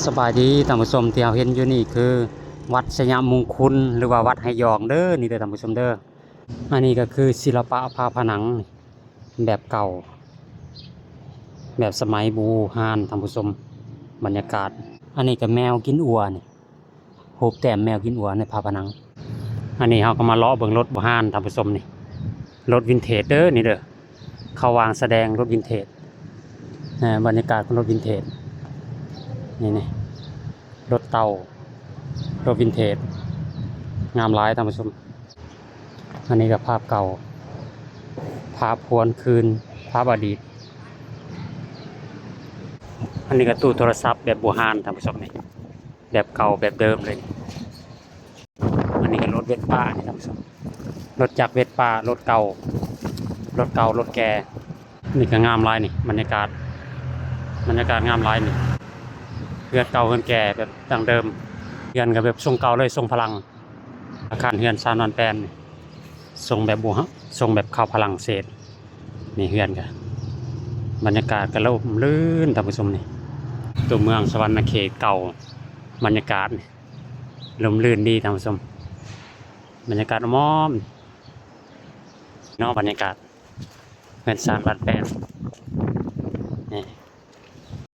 ສະບາຍດີທ່ານຜູ້ຊົມ, ທີ່ເຮົາເຫັນຢູ່ນີ້ຄືວັດໄຊຍະມຸງຄຸນ ຫຼືວ່າວັດໄຮຢອງເດີ ນີ້ເດີທ່ານຜູ້ຊົມເດີ. ອັນນີ້ກໍຄືສິລະປະຝາຜະໜັງແບບເກົ່າ ແບບສະໄໝບູຮານທ່ານຜູ້ຊົມ. ບັນຍາກາດ ອັນນີ້ກໍແມວກິນອົວນີ້ ຮູບແຕ້ມແມວກິນອົວໃນຝາຜະໜັງ. ອັນນີ້ເຮົາກໍມາເລາະເບິ່ງລົດບູຮານທ່ານຜູ້ຊົມນີ້ ລົດວິນເທຈເດີນີ້ເດີ. ເຂົາວາງສະແດງລົດວິນເທຈ ເອີ ບັນຍາກາດຂອງລົດວິນເທຈ ນີ້ ນີ້ ລົດເຕົ່າ ລົດວິນເທຈ ງາມຫຼາຍທ່ານຜູ້ຊົມ. ອັນນີ້ກໍພາບເກົ່າ ພາບຫວນຄືນ ພາບອະດີດ. ອັນນີ້ກໍຕູ້ໂທລະສັບແບບບູຮານທ່ານຜູ້ຊົມນີ້ ແບບເກົ່າແບບເດີມເລີຍ. ອັນນີ້ກໍລົດເວັດປ້ານີ້ທ່ານຜູ້ຊົມ ລົດຈັກເວັດປ້າ ລົດເກົ່າ ລົດເກົ່າລົດແກ່. ນີ້ກໍງາມຫຼາຍນີ້ ບັນຍາກາດ ບັນຍາກາດງາມຫຼາຍນີ້ ເຮືອນເກົ່າເຮືອນແກ່ແບບດັ້ງເດີມ. ເຮືອນກໍແບບຊົງເກົ່າເລີຍ ຊົງຝຣັ່ງ ອາຄານເຮືອນຊານວານແປນນີ້ ຊົງແບບບູຮານ ຊົງແບບເຂົ້າຝຣັ່ງເສດ. ນີ້ເຮືອນກໍ ບັນຍາກາດກໍຮົ່ມລື່ນທ່ານຜູ້ຊົມນີ້ ຕົວເມືອງສະຫວັນນະເຂດເກົ່າ ບັນຍາກາດນີ້ ຮົ່ມລື່ນດີທ່ານຜູ້ຊົມ ບັນຍາກາດອ້ອມໆ ເນາະ ບັນຍາກາດເຮືອນຊານບ້ານແປ້ນນີ້